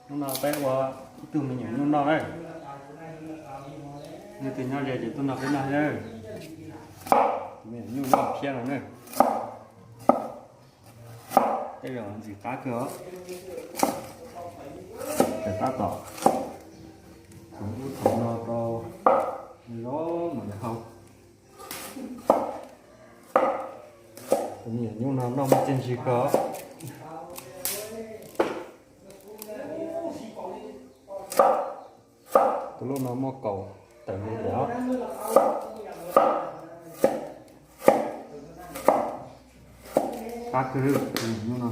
Hnub no peb ua ib tug me nyuam nyuj noj na. Leej twg nyob ze ces tuaj nrog peb noj na. Me nyuam nyuj noj thiab no na. Tej zaum ntxim qab kawg os. Ces tab tom ub thaum no rau zoo mus hau. Tus me nyuam nyuj no noj muaj txiaj ntsig kawg. Tus loj no muaj kaum tawm li lawm. Qab kawg, tus me nyuam nyuj no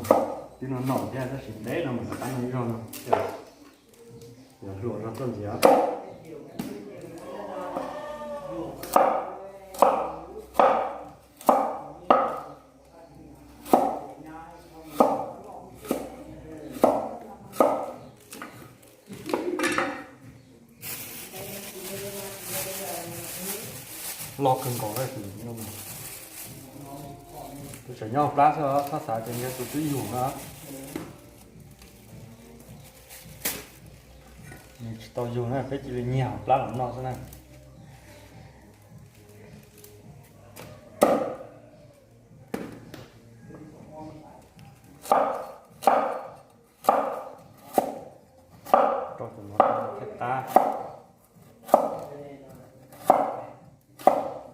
twb noj noj thiab tab sis ntev no mas rov qab noj ib zaug no. Yog hluas zog tuaj ntxiv. Loj kawg nkaus. Tus tseem nyob hauv plab xwb, txhob xav tias yog tus twb yug no. Nws tsis tau yug na, peb cia li nyiag hauv plab los noj xwb na. Rau tus no thiaj qab.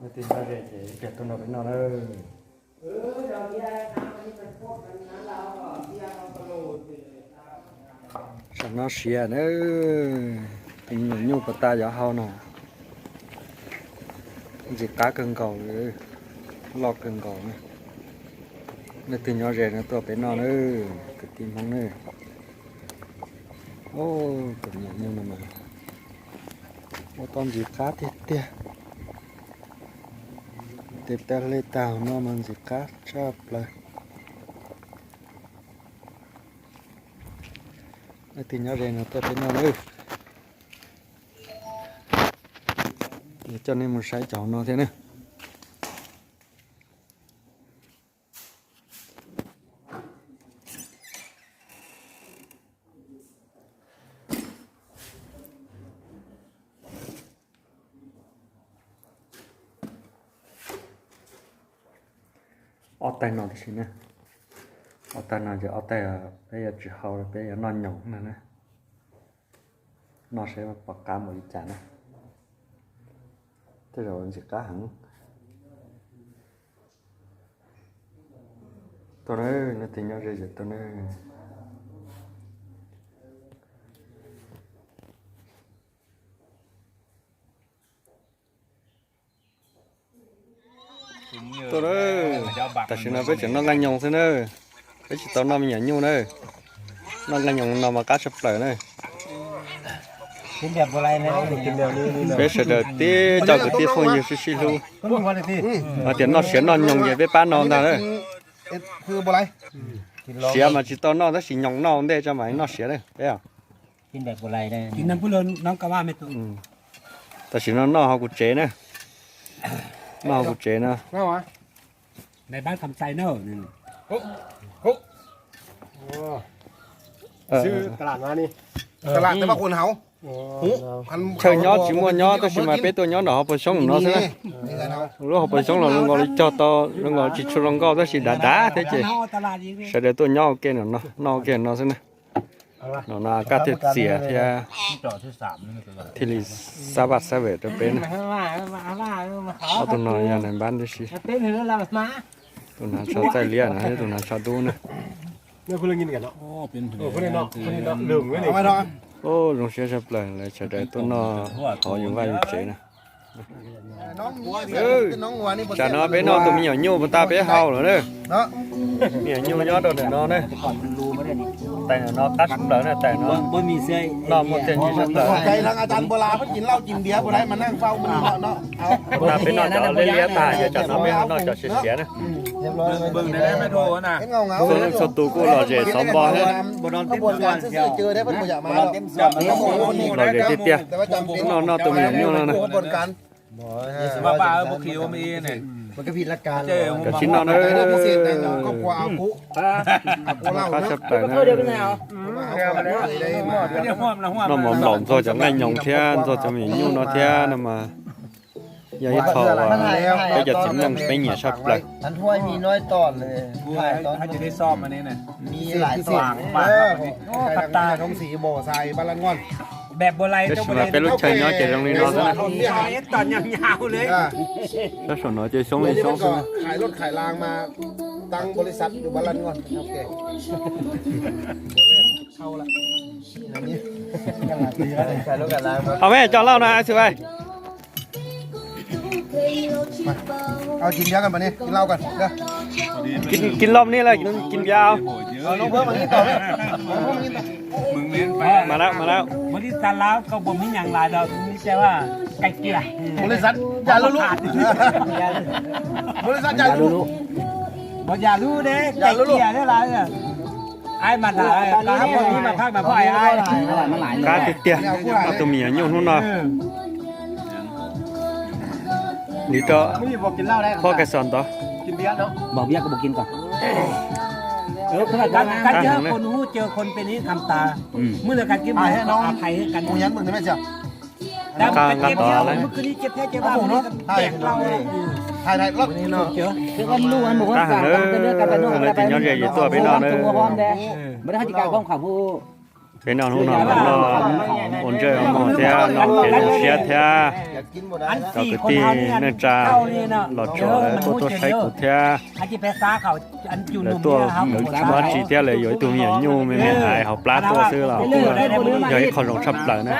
Leej twg nyob ze ces ib pliag tuaj nrog peb noj na. Saum no siav na, tus me nyuam nyuj puas tas yuav hau no. Ntxim qab kawg nkaus, loj kawg nkaus. Leej twg nyob ze no tuaj peb noj na, kwv tij Hmoob na. Tus me nyuam nyuj no mas ua tau ntxim qab tiag tiag. Tes taw hle tag no mas ntxim qab tshaj plaws. Leej twg nyob ze no tuaj peb noj na. Coj nej mus saib cov no thiab na. Ob taig no tib si na. Ob taig no ces ob taig peb yuav tsis hau, peb yuav noj nyoos no na. Noj saib pom qab npaum li cas na. Tej zaum ntxim qab heev. Tuaj na, leej twg nyob ze ces tuaj na. Tuaj na, tam sim no peb tseem noj nqaij nyoos xwb na. Peb tsis tau noj me nyuam nyuj na. Noj nqaij nyoos no mas qab tshaj plaws na. Peb sawv daws tib co kwv tij phooj ywg sib sib hlub, hais tias noj siav noj nyoos ces peb pab no ntag na. Siav mas tsis tau noj tab sis nyoos noj ua ntej tso mam noj siav na peb. Tam sim no noj hauv kuv tsev na. Noj hauv kuv tsev no. Chaw nyob tsis muaj nyob tab sis mas peb tuaj nyob nram hauv paus xyoob no xwb na. Lub hauv paus xyoob los zoo nkaus li cog tau, zoo nkaus tsis tshua zoo nkauj tab sis dav dav thiab ces sawv daws tuaj nyob ua ke no, noj ua ke no xwb na. No no kab thiaj txias thiab thiaj li xab vaj xab vem rau peb na. Ob tug no yog nais npab tib si. Tus hnav tsho txaij liab no thiab tus hnav tsho dub na. Zoo siab tshaj plaws lawv sawv daws tuaj noj hauv yus vaj yus tsev na. Tsam no peb noj tus me nyuam nyuj puas tas peb hau lawm na. Me nyuam nyuj nyob rau ntawm no na. Tais ntawm no qab tshaj plaws na, tais no noj muaj txiaj ntsig tshaj plaws. Puas tas peb noj cov liab liab tag ces tsam no peb ho noj cov siav siav na. Txhua leej txhua tus kuj lom zem xov npo thiab. Lom zem tiag tiag. Noj noj tus me nyuam nyuj no na. Kav tsij noj na. Noj mov nplaum ntxuag cov nqaij nyoos thiab ntxuag cov me nyuam nyuj no thiab no mas yog ib qho peb cov txiv neej peb nyiam tshaj plaws. Tab sis mas peb lub chaw nyob ces zoo li no xwb na. Tab saum no ces xyoob li xyoob xwb na. Ho me cov lauj no xwb. Kis lauj ni lawm, kis npiav. Mas lawm mas lawm. Qab tiag tiag, ob tug me nyuam nyuj hnub no. Lis rau phob kais xos ntawd. Qab heev na. Nqa tod lawm. Qab heev na, lawv tias nyob ze yuav tuaj peb noj na. Peb noj hnub no mas noj ua ntsej ua muag thiab noj kev zoo siab thiab. Cov kwv tij neej tsa los tsev lawv tuaj tuaj saib kuv thiab. Lawv tuaj lawv tsis muaj dab tsi thiab lawv yuav ib tug me nyuam nyuj me me hais hauv plab tuaj xwb los kuj yog ib qho zoo tshaj plaws na.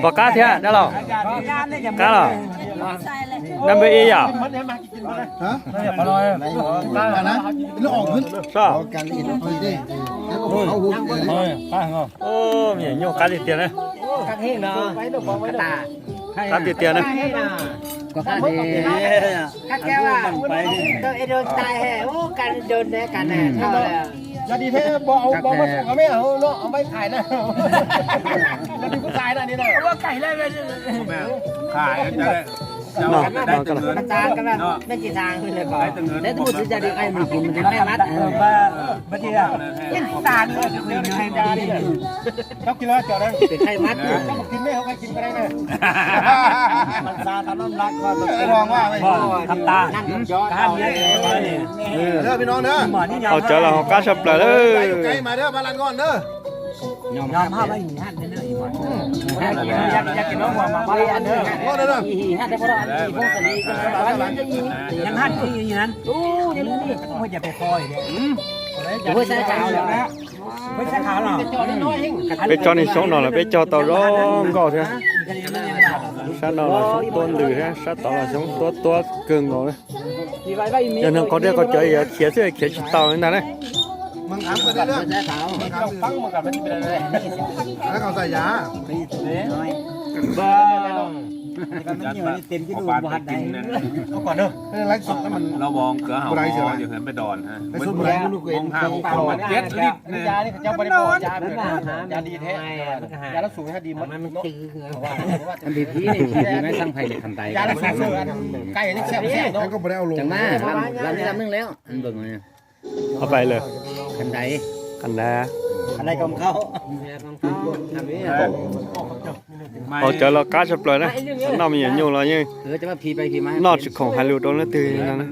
Pom qab thiab dab laug? Qab los? Dab npawb ib yam. Me nyuam nyuj qab tiag tiag na. Qab tiag tiag na. Hauv cawv los hauv qab tshaj plaws lawm. Peb tsob niag xyoob no los peb cog tau zoo nkauj thiab. Sab no los xyoob tuab ntws thiab sab tod los xyoob tuab tuab kawg nkaus. Yog neeg qaug dej qaug cawv yuav khiav xwb khiav tsis tau li ntag na. Ho pais lawm. Qhov ntawd. Hauv cawv los qab tshaj plaws na. Noj me nyuam nyuj los yeej noj tsis khoom hais lus rau leej twg no.